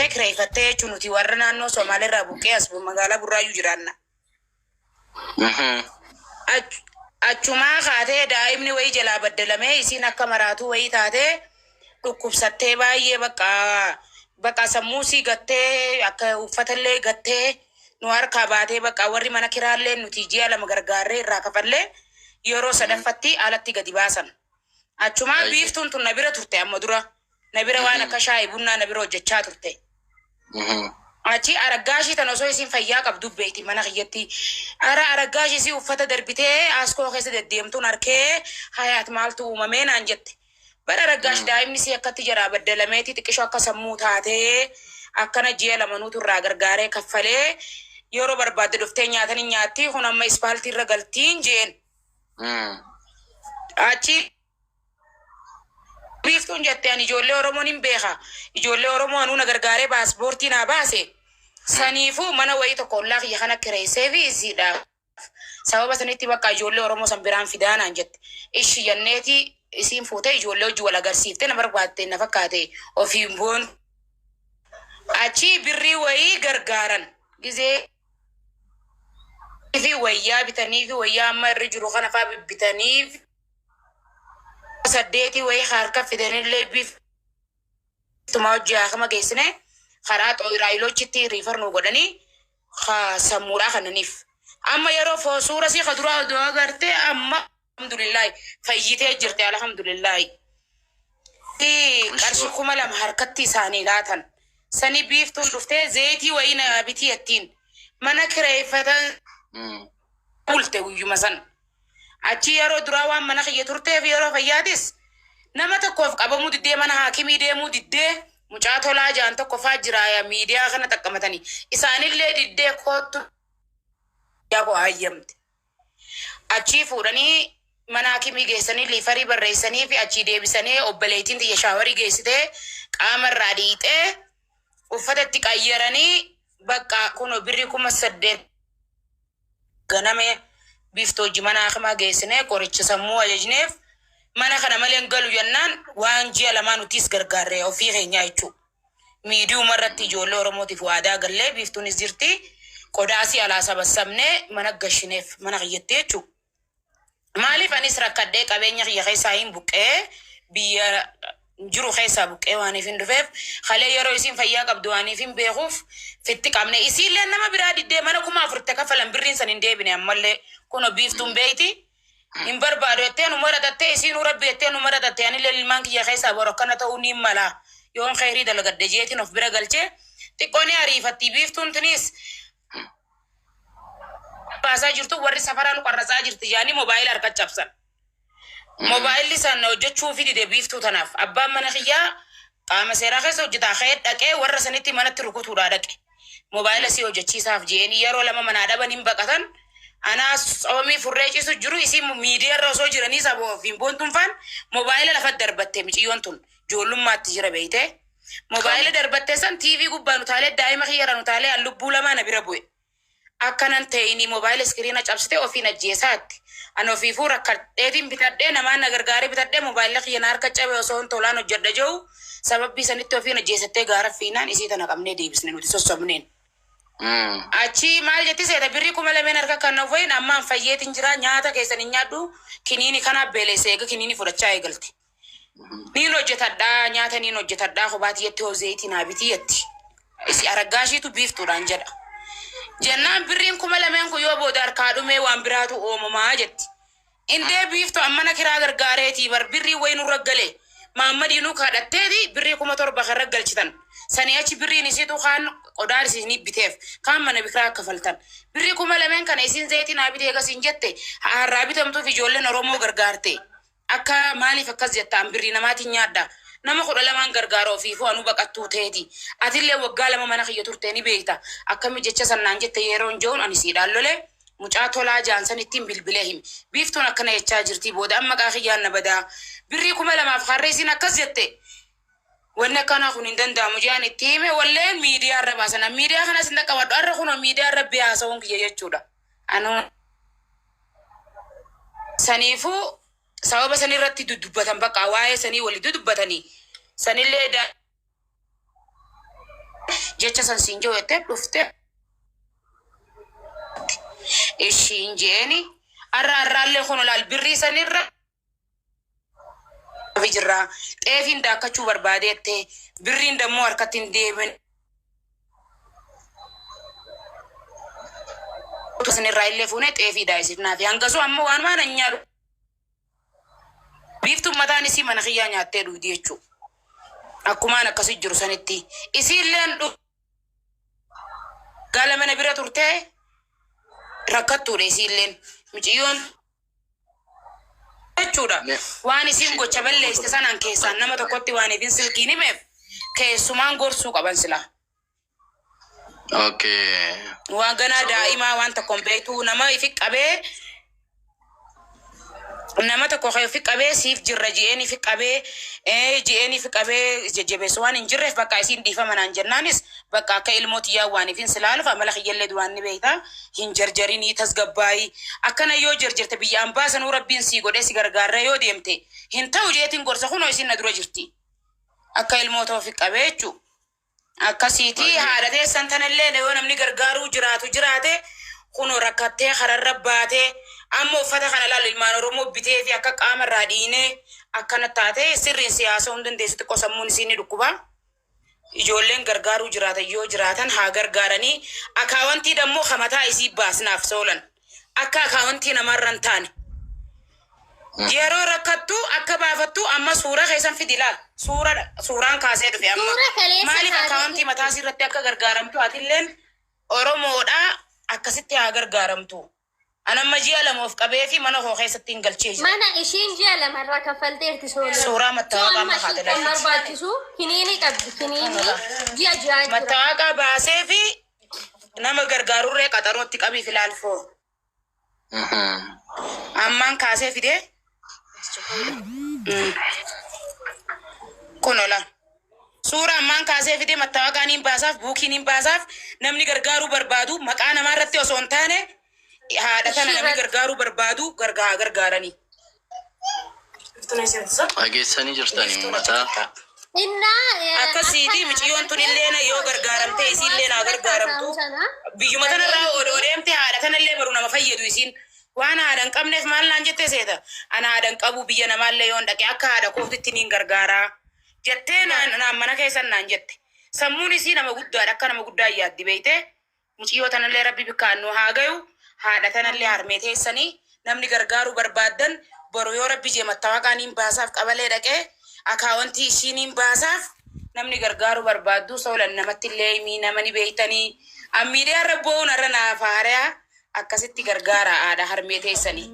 dhuftee kireeffattee jechuun nuti warra naannoo Somaaleerraa buqqee as magaalaa Burraayyuu jiraanna. Achumaa kaatee daa'imni wayii jalaa baddalamee isiin akka maraatuu wayii taatee dhukkubsattee baay'ee bakka bakka sammuu isii gattee akka uffatallee gattee nu harkaa baatee bakka warri mana kiraallee nuti ji'a 2 gargaarree irraa kafallee yeroo sadaffatti alatti gadi baasan. Achumaa biiftuun tun na bira turte amma dura na bira waan akka shaayii bunnaa na bira hojjechaa turte. Achi araggaashii tan osoo isiin fayyaa qabdu beekti mana kiyyatti. Ara araggaashii isii uffata darbitee askoo keessa deddeemtuun arkee hayaat maaltu uumamee naan jette. Bar araggaash daa'imni isii akkatti jaraa baddalameeti xiqqisho akka sammuu taatee akkana ji'a lamanuutu irraa gargaaree kaffalee yeroo barbaadde dhuftee nyaatan hin nyaatti kun amma ispaaltii irra galtiin jeen. Achi Biiftuun jette ani ijoollee Oromoo nin beeka. Ijoollee Oromoo anuu na gargaaree paaspoortii naa baase. Saniifuu mana wayii tokko ollaa kiyya kana kireessee fi isiidhaaf. Sababa sanitti bakka ijoollee Oromoo san biraan fidaa naan jette. Ishi jenneeti isiin fuutee ijoollee hojii wal agarsiiftee na barbaadde na fakkaate ofiin boon. Achii birrii wayii gargaaran. Gizee fi wayyaa bitanii fi wayyaa amma irra jiru kana faa bibbitanii saddeetii wayii harka fidanillee biiftuma hojii haakama geessine karaa xooyiraayilochitti riifar nu godhanii ka sammuudhaa kannaniif. Amma yeroo foo suura sii ka duraa odoo agarte amma alhamdulillahi fayyitee jirti alhamdulillahi. Qarshii 2000 harkatti isaanii laatan. Sani biiftuun dhuftee zeetii wayii na bitii jettiin. Mana kireeffatan bulte guyyuma san. Achi yeroo duraa waan mana kiyya turteef yeroo fayyaatis nama tokkoof qabamuu diddee mana haakimii deemuu diddee mucaa tolaa jaan tokko faa jira miidiyaa kana xaqqamatanii isaanillee diddee koottu yaa koo hayyamte. Achii fuudhanii mana hakimii geessanii liifarii barreessanii fi achii deebisanii obboleettiin tiyya shaawarii geessitee qaama irraa dhiixee uffata itti qayyaranii bakka kunoo birrii 8000 ganame biiftuu hojii mana hakimaa geessinee qoricha sammuu ajajneef mana kana malee hin galu jennaan waan ji'a lamaa nutiis gargaarre ofii keenyaa jechuudha. Miidiyuma irratti ijoollee Oromootiif waadaa gallee biiftuunis jirti. Qodaasii alaa sabassabnee mana gashineef mana kiyyatti jechuudha. Maaliif anis rakkadhee qabeenya kiyya keessaa hin buqqee biyya jiru keessaa buqqee waaniif hin dhufeef kalee yeroo isiin fayyaa qabdu waaniif hin beekuuf fitti qabne isiillee nama biraa diddee mana 4000 itti kafalan birriin san hin deebine ammallee kuno biiftuun beeyti hin barbaadu jettee nu maratattee isiinuu rabbi jettee nu maratatte anillee ilmaan kiyya keessaa boru akkana ta'uu niin mala yoon kheyrii dalagadhe jeetiin of bira galchee xiqqoo ni ariifatti biiftuun tuniis baasaa jirtu warri safaraa nu qarratsaa jirti jaanii mobaayila harka cabsan. Mobaayilli san hojjechuufi dide biiftuu tanaaf. Abbaan mana kiyyaa qaama seeraa keessa hojjetaa ka'ee dhaqee warra sanitti manatti rukutuudhaa dhaqe. Mobaayila sii hojjechiisaaf je'een yeroo lama manaa dhaban hin baqatan. Anaa tsoomii furree ciisu jiru isiin miidiyaa irra osoo jiranii saba ofiin boontuun faan mobaayila lafa darbatte miciyyoon tun ijoollummaatti jira beeytee. Mobaayila darbatte san TV gubbaan utaalee daa'ima kiyya irraan utaalee an lubbuu lamaa na bira bu'e. Akkanan ta'inii mobaayila iskiriina cabsite ofiin ajjeesaatti. An ofiifuu rakkadheetiin bitadhee namaan na gargaaree bitadhee mobaayila kiyya na harka cabe osoon tolaan hojjedha jehu sababbii sanitti ofiin ajjeesattee gaara fiinaan isii tana qabnee deebisne nuti sossobneen. Achii maal jetti seeta birrii 2000 harka kan na wayin ammaan fayyeetiin jira nyaata keessan hin nyaadhu kiniini kanaa beeleesse eega kiniini fudhachaa eegalte. Niin hojjetadhaa nyaata niin hojjetadhaa kophaa tiyyatti hoo zeeyitii naa bitii jetti. Isi araggaashiitu biiftuudhaan jedha. Jennaan birriin 2000 kun yoo booda harkaa dhumee waan biraatu uumamaa jetti. Indee biiftu ammana kiraa gargaareetii bar birrii wayi nurra gale. Maammadiinuu kadhatteeti birrii 7000 kan raggalchitan. Sanii achi birriin isiitu kaan qodaa isinii biteef kaan mana bikiraa kafaltan. Birrii 2000 kana isiin zeeyitii naa bitee eegasiin jette har'aa bitamtuuf ijoolleen Oromoo gargaarte. Akka maaliif akkas jetta an birrii namaatiin nyaadha nama 12n gargaara ofiifuu anuu baqattuu teeti atillee waggaa 2 mana kiyya turtee ni beekta akkami jecha san naan jette yeroon je'uun ani siidhaan lole mucaa tolaa ja'an sanittiin bilbilee hime biiftuun akkana jechaa jirtii booda an maqaa kiyyaan na badaa birrii 2000f harree isiin akkas jette wanni akkanaa kun hin danda'amu je'an itti hime walleen miidiyaa irra baasan an miidiyaa kanas hin dhaqqabadhu har'a kunoo miidiyaa irra bee haasa'uun kiyya jechuudha anuu Saniifuu sababa san irratti dudubbatan bakka waa'ee sanii wali dudubbatanii sanillee Jecha san siin jiru jettee dhuftee ishiin jeeni arra arraallee kun olaal birrii sanirra fi jirra. Xeefiin daakkachuu barbaadeette birriin dammoo harkatti hin deebin. Sanirraa illee fuunee xeefii daayisifnaa fi hangasuu ammoo waan waan nyaadhu. Biiftuun mataan isii mana kiyyaa nyaattee dhugdi jechuudha. Akkumaan akkasi jiru sanitti. Isiilleen gala mana bira turtee rakkattuudha isiilleen. Miciyyoon jechuudha. Waan isiin gocha balleessite sanaan keessaan nama tokkotti waan ifin silkiin himeef keessumaan gorsuu qaban silaa. Okay. Waan ganaa daa'imaa waan tokko hin beektu nama ifi qabee nama tokko kan ifi qabee siif jirra ji'een ifi qabee ji'een ifi qabee jajjabeessu waan hin jirreef bakka isiin dhiifama naan jennaanis bakka akka ilmoo tiyyaa waan ifin silaaluuf amala kiyyallee duraan ni beekta hin jarjarinii tasgabbaayii akkana yoo jarjarte biyya ambaa sanuu rabbiin sii godhee si gargaarree yoo deemte hin ta'u jeetiin gorsa kunoo isiin na dura jirti akka ilmoo ta'u ifi qabee jechuu. Akkasiiti haadha teessan tanallee yoo namni gargaaruu jiraatu jiraate kunoo rakkattee kararra baatee amma uffata kana laal ilmaan Oromoo bitee fi akka qaama irraa dhiinee akkana taate sirriin siyaasa hin dandeessu xiqqoo sammuun isiin ni dhukkuba. Ijoolleen gargaaruu jiraatan yoo jiraatan haa gargaaranii akaawantii dammoo kamataa isii baasnaaf soolan akka akaawantii namaarra hin taane. Yeroo rakkattu akka baafattu amma suura keessan fidi laal. Suura suuraan kaasee dhufe amma. Suura kaleessa Maaliif kaasee akkaawuntii dhufe. mataa isii irratti akka gargaaramtu atilleen Oromoodha akkasitti haa gargaaramtu. An amma ji'a 2 of qabee fi mana koo keessatti hin galchee jira. Mana ishiin ji'a 2 irraa kaffalteerti soolii. Suuraa So mattaawaqaa amma amma ishiin kaate kan laal fidi. barbaachisu kiniinii qabdi. Kiniinii ji'a ji'aan jira. Mattaawaqaa baasee fi nama gargaarurree qaxarootti qabiif ilaal foo. Ammaan kaasee fidee. Kun ola. Suura ammaan kaasee fidee mattaawaqaa niin baasaaf, buukii niin baasaaf, namni gargaaruu barbaadu maqaa namaa irratti osoo hin taane haadha tana namni gargaaruu barbaadu gargaa gargaaranii. Dhageessanii jirtanii uummataa. Innaa Akkasiiti akkana miciyyoon tun agartee illee yoo gargaaramte isiin illee naa suuraa gargaaramtu. kaasamu sana Biyyuma tanarraa odoo deemte haadha tanallee baru nama fayyadu isiin. Waan haadha hin qabneef maal naan jettee seeta? Ana haadha hin qabu biyya namaallee yoon dhaqe akka haadha kootitti niin gargaaraa jettee naan naan mana keessan naan jette. Sammuun isii nama guddaadha akka nama guddaa yaaddi beeytee. Muciyyoo tanallee rabbi bikkaan nu haa gayu haadha tanallee harmee teessanii namni gargaaruu barbaaddan boru yoo rabbi jee mattawaqaa niin baasaaf qabalee dhaqee akaawantii ishii niin baasaaf namni gargaaruu barbaaddu soolan namattillee himii nama ni beeytanii an miidiyaa irra boo'uun har'a naaf haaraya akkasitti gargaaraa haadha harmee teessanii.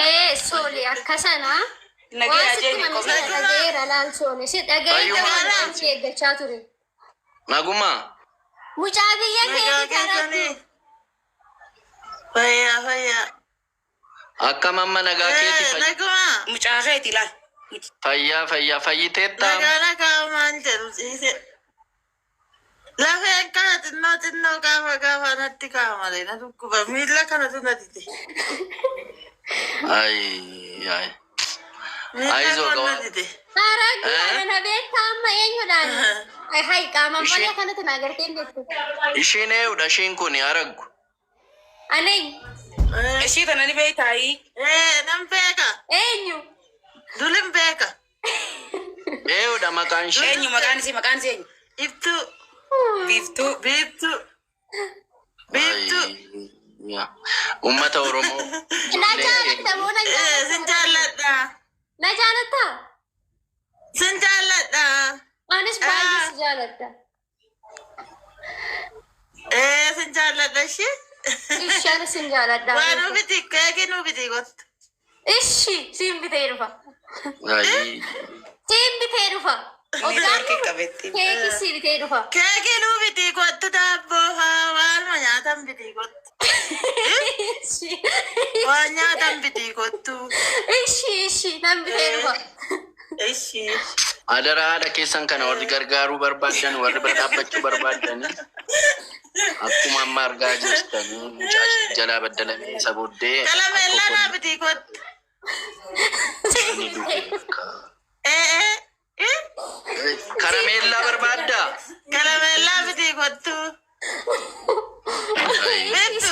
Ee sooli akkasana waan Nagaya sitti jeeni mame sana qofa. dhaga'eera laal sooli si dhaga'ee Fayyuma. garuu waan si eeggachaa ture. Nagumaa. Mucaa biyya Nagaa keeti keessanii. tarattu. Fayyaa fayyaa. Akkam amma nagaa keeti Eh, Nagumaa. Mucaa keeti laal. Fayyaa fayyaa fayyiteettaa. Nagaa nagaa maal jedhu ciise. Lafeen kana xinnoo xinnoo gaafa gaafa natti ka'a malee na dhukkuba. Miilla kanatu na dide. Ayi ayi. Miilla Ayizoo koo na gawaa. dide. Haraggu Eh? ana na beektaa amma eenyudhaan? Ay hay qaamaan malee Isheen kanatti na agartee hin jettu. isheen eenyudha isheen kun haraggu. Ana eenyu? Eh, Ishii tana ni beeytaayii. eh, nan beeka. Eenyu? Dulin beeka. Eenyudha maqaan ishee? Eenyu maqaan isii maqaan isii eenyu? Iftuu. Biiftuu. Biiftuu. Biiftuu. Ayi, yaa. Uummata Oromoo Na ijoolleen jaalatta keenya. moo na Eh, jaalatta? sin jaalladha. Na jaalattaa? Sin jaalladha. Anis baay'ee Ah, si jaaladha. eh, sin jaalladha ishee. Ishi anis sin jaaladha. Waa nuu biti, keekii nuu biti kottu. Ishi siin bitee dhufa. Ayi. Siin bitee dhufa. Hoggaan Neetwoorkii qabetti. keekii sii bitee dhufa. Keekii nuu bitii kottu daabboo haa waanuma nyaatan bitii kottu. Ishi Waan nyaatan bitii kottu. ishi ishi nan bitee dhufa. Ishi. Adara haadha keessan kana warri gargaaruu barbaaddan warri bira dhaabbachuu barbaaddan akkuma amma argaa jirtanii mucaa ishee jalaa baddalame isa booddee akka Kalameellaa naa obbolli bitii kottu. ni du'e akka Ee ee. Karameellaa barbaaddaa? Kalameellaa. kottu. Ayi. Beektu.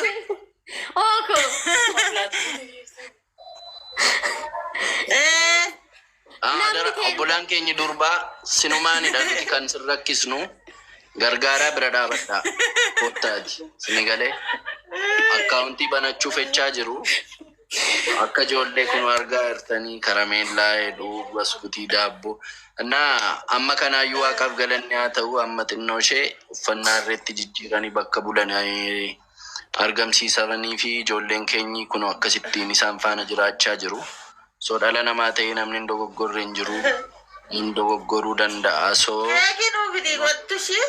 Ooko. Ee. Adara Namni keenya. obbolaan keenya durbaa sinumaanidha nuti kan sin rakkisnu gargaaraa bira dhaabadhaa kottaati sini galee akkaawuntii banachuu fechaa jiru akka ijoollee kun argaa jirtanii karameellaa hedhuu baskutii daabboo እና amma kanaayyuu waaqaaf galanni haa ta'u amma xinnoo ishee uffannaa irratti jijjiiranii bakka bulanii argamsiisanii fi ijoolleen keenyi kun akkasittiin isaan faana jiraachaa jiru. So dhala namaa ta'ee namni hin dogoggorre hin jiru. Hin dogoggoruu danda'a. So Keekii nuu fidii kottu ishii.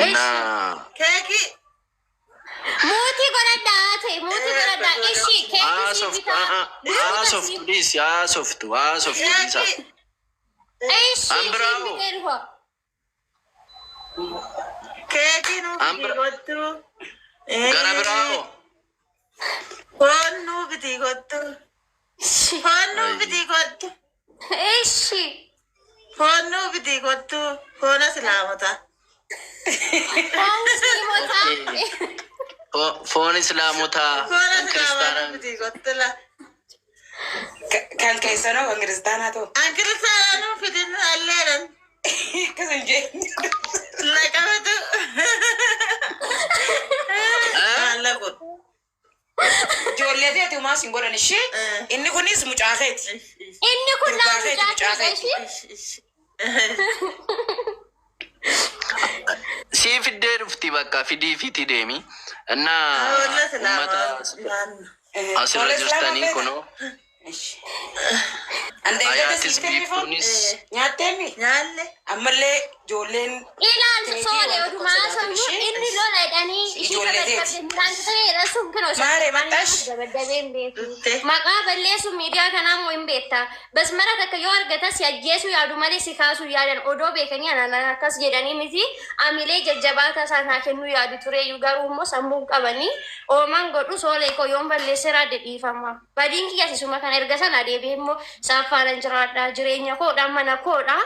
እና Keekii. Muutii godhadhaa ta'e muutii godhadhaa. Ishi keekii sii haasoftu bitaa. haasoftu dhiisi haasoftu haasoftu dhiisa. Keekii. Ishi An biraa siin hoo? bitee dhufa. Keekii nuu An fidii bira kottu. gara biraa hoo? Foon nuu fidii kottu. Foon nuu fidii kottu. Ishi. Foon nuu fidii kottu. Foon islaamotaa. Foon musliimotaa. Okay. Foon islaamotaa Foon kan islaamotaa kiristaanaa nuu fidii kottu la. Kan keessanoo kan kiristaanaa ta'u. An kiristaanaa nuu fidin alleedhan. Akkas hin jenne. Laqabatu. Maallaqu. Ijoollee ta'e umaa sin godhan ishee. Inni kunis mucaa keeti. Inni kun Durbaa laa keeti mucaa mucaa keedha keeti. ishii. Sii fiddee dhufti bakka fidii fiti deemi. እና Foon uummata islaamaa. asirra Foon islaamaa jirtanii beeka. kunoo Andeen gada Ayaatis siif kenni foon. biiftuunis Nyaatteemi. Nyaalle. Ammallee ijoolleen Ilaalcha keetii soolee waan tokko odumaa sodaatu haasofnu ishee. inni lola jedhanii ishii Ijoollee teeti. dabadabde midhaan ta'eedha sun kinoo Maaree maxxash. dabadabee hin beeku. Dhutte. Maqaa balleessu miidiyaa kanaa immoo hin beekta. Basmara takka yoo argata si ajjeesuu yaadu malee si kaasuu yaadan odoo beekanii anaan akkas jedhanii miti amilee jajjabaata isaan haa kennuu yaadu tureyyuu garuu immoo sammuu qabanii ooman godhu soolee koo yoon balleesseera dhiifama. Badiin kiyya sisuma kana erga sana deebi'ee immoo isaan faana jiraadha jireenya koodha mana koodha.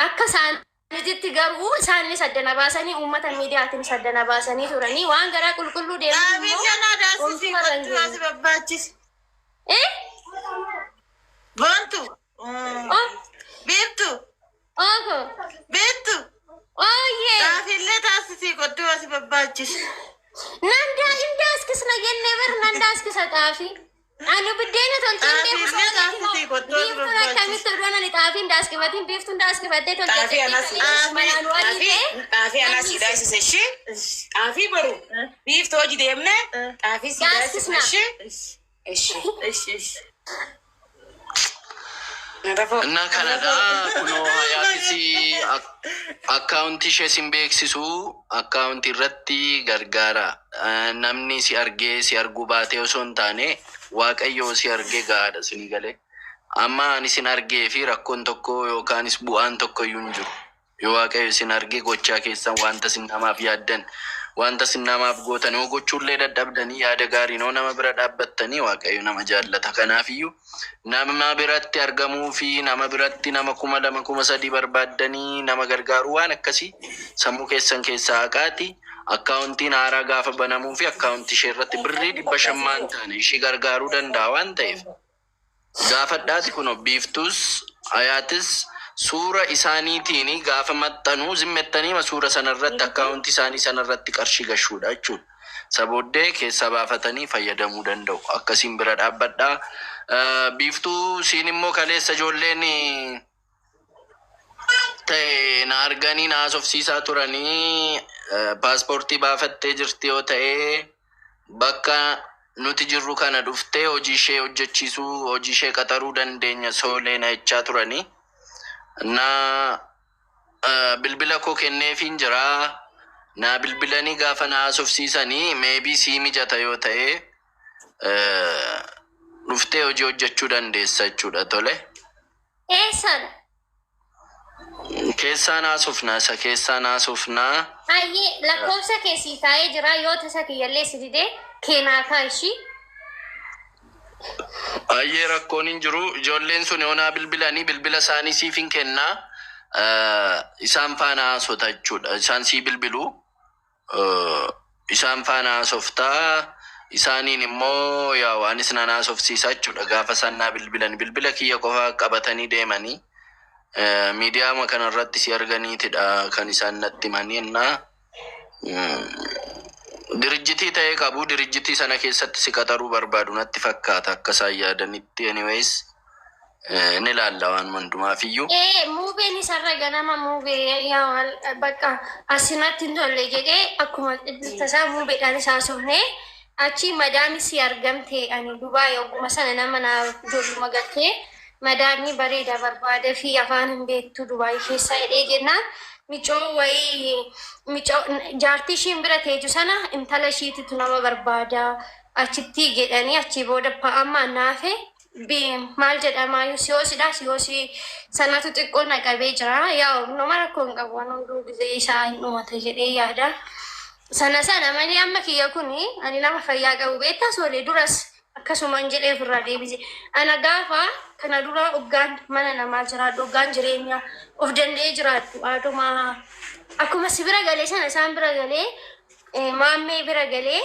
Akka isaanitti garuu isaanis addana baasanii uummata miidiyaatiin addana baasanii turanii waan garaa qulqulluu deemuun Xaafii immoo sana daasisii oomishuma kottu irra asi barbaachisi. Eh? Boontu. Oh, Biiftu. oho, Biiftu. oyyee. Xaafiillee taasisii kottu asi barbaachisi. Nan daa indaaskisna jennee bar nan daaskisa xaafii. Ani buddeena tolchee beeku Xaafiillee taasisii kottu asi biiftuun barbaachisi. akkamitti odoo ani xaafii daaskifatiin biiftuun daaskifattee Xaafii anas tolchee manaan walii ta'e. xaafii anas si daasise ishee. Xaafii baru biiftuu hojii deemne xaafii si daasisna ishee. Ishee. Ishi ishi. Rafoo. እና kanadha kunoo Hayaatis akkaawuntii ishee sin beeksisu akkaawuntii irratti gargaara. Namni si argee si arguu baatee osoo hin taane Waaqayyo si argee gahaadha sinii galee. Amma ani sin argee fi rakkoon tokko yookaanis bu'aan tokko iyyuu hin jiru. Yoo Waaqayyo sin argee gochaa keessan wanta sin namaaf yaaddan wanta sin namaaf gootan yoo gochuullee dadhabdanii yaada gaarii noo nama bira dhaabbattanii Waaqayyo nama jaallata. Kanaafiyyuu nama biratti argamuu fi nama biratti nama 2000 3000 barbaaddanii nama gargaaruu waan akkasii sammuu keessan keessaa haqaati. Akkaawuntiin haaraa gaafa banamuu fi akkaawuntii ishee irratti birrii 500 maan taane ishee gargaaruu danda'a waan ta'eef. Gaafadhaati kun biiftus Hayaatis suura isaaniitiin gaafa maxxanuu zimmettanii suura sanarratti akkaawuntii isaanii sanarratti qarshii gashuudha jechuudha. Isa booddee keessaa baafatanii fayyadamuu danda'u. Akkasiin bira dhaabbadhaa. Biiftuu siin immoo kaleessa ijoolleen ta'e na arganii na haasofsiisaa turanii paaspoortii baafattee jirti yoo ta'e bakka nuti jirru kana dhuftee hojii ishee hojjechiisuu hojii ishee qaxaruu dandeenya soolee na jechaa turanii. Na bilbila koo kenneefiin jira. Na bilbilanii gaafa na haasofsiisanii maybe sii mijata yoo ta'e dhuftee hojii hojjechuu dandeessa jechuudha tole. Eessadha? Keessaan haasofnaa isa keessaan haasofnaa. Ayyee lakkoofsa keessii taa'ee jira yoo tasa kiyyallee si didee keenaa kaa ishii. Baay'ee rakkoon hin jiru. Ijoolleen sun yoonaa bilbilanii bilbila isaanii siif hin kennaa. Isaan faana haasota jechuudha. Isaan sii bilbilu. Isaan faana haasoftaa. Isaaniin immoo yaa anis nan haasofsiisa jechuudha. Gaafa isaan naa bilbilan bilbila kiyya qofa qabatanii deemanii miidiyaa kanarratti si arganiitidha kan isaan natti himanii innaa dirijjitii ta'ee qabu dirijjitii sana keessatti si qaxaruu barbaadu natti fakkaata akka isaan yaadanitti. Anyways, ni ilaalla waan hundumaafiyyuu. Ee, muubeen isarra ganama muubee yaa bakka asinatti hin tolle jedhee akkuma tasaa muubeedhaan isaa haasofnee achi madaami si argamte. Ani Dubaay ogguma sana nama na ijoolluma galtee madaamii bareeda barbaada fi afaan hin beektu Dubaay keessa jedhee jennaan micoo wayii micoo jaartii ishiin bira teeju sana intala ishiititu nama barbaada achitti jedhanii achii booda amma naafe maal jedhamaayyuu siyoosidha, siyoosii sanatu xiqqoo na qabee jira. Yaa nama rakkoo hin qabu, waan hunduu gisee isaa hin dhumata jedhee yaada. Sana sana malee amma kiyya kuni ani nama fayyaa qabu beektaa soolee duras akkasumaan jedhee ofirraa deebise. Ana gaafa kana dura hoggaan mana namaa jiraadhu, hoggaan jireenya of danda'ee jiraadhu, haadhuma akkuma si bira galee sana isaan bira galee, maammee bira galee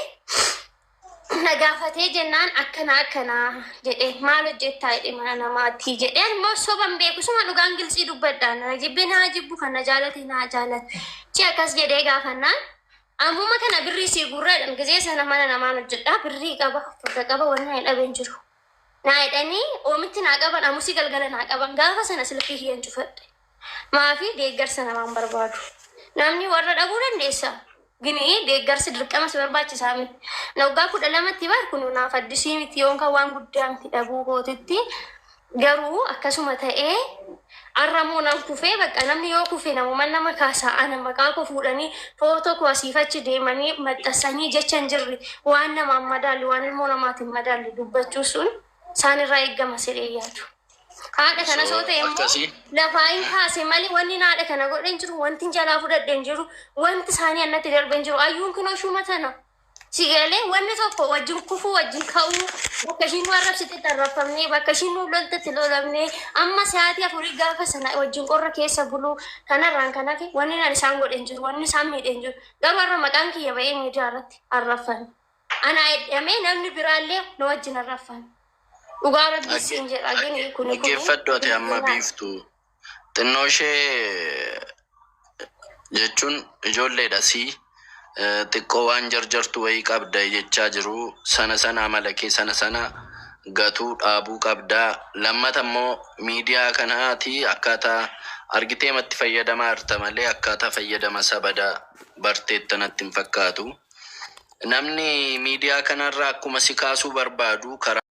na gaafatee jennaan akkana akkana jedhee, maal hojjettaa jedhe, mana namaatti jedhee. Immoo soban beeku, suma dhugaan gilxii dubbadha. Na jibbe naa jibbu, kan na jaalate naa jaalate chi akkas jedhee gaafannaan ammuma kana birrii sii gurraadhaan gisee sana mana namaan hojjedhaa, birrii qaba, uffata qaba, wanni na dhabeen jiru naa jedhanii oomitti naa qaban. Amusii galgala naa qaban. Gaafa sana silkii kiyyan cufadhe. Maafi deeggarsa namaan barbaadu. Namni warra dhabuu dandeessa. Gini deeggarsi dirqama si barbaachisaa miti. Na waggaa 12tti bar kun naaf addisii miti yookaan waan guddaa miti dhabuu kootitti. Garuu akkasuma ta'ee har'ammoo nan kufee bakka namni yoo kufe namuma nama kaasaa. Ana maqaa koo fuudhanii footoo koo asiif achi deemanii maxxansanii jecha hin jirre, waan namaan madaalli, waan ilmoo namaatiin madaalli dubbachuu sun isaan irraa eeggama jedhee yaadu. Haadha kana soo ta'e immoo lafaa hin kaase malee wanni haadha kana godhe hin jiru, wanti jalaa fudhadhe hin jiru, wanti isaanii annatti darbe hin jiru. Ayyuun kunoo shuma tana. Si galee wanni tokko wajjin kufuu, wajjin ka'uu, bakka ishiin nu arrabsitetti arrabfamnee, bakka ishiin nu loltetti lolamnee, amma sa'aatii 4 gaafa sana wajjin qorra keessa buluu kanarraan kan hafe wanni naan isaan godhe hin jiru, wanni isaan miidhe hin jiru. Garuu har'a maqaan kiyya ba'ee miidiyaa irratti arrabfame. Ana jedhamee namni biraallee na wajjin arrabfame. Dhugaa Rabbii siin jedha gini kuni kuni. Dhaggeeffadhu ati amma Biiftu. Xinnoo ishee jechuun ijoolleedha si xiqqoo waan jarjartu wayii qabda jechaa jiru. Sana sana amala kee sana sana gatuu dhaabuu qabda. Lammata immoo miidiyaa kanaati akkaataa argitee matti fayyadamaa jirta malee akkaataa fayyadama sabada barteetta natti hin fakkaatu. Namni miidiyaa kanarraa akkuma si kaasuu barbaadu karaa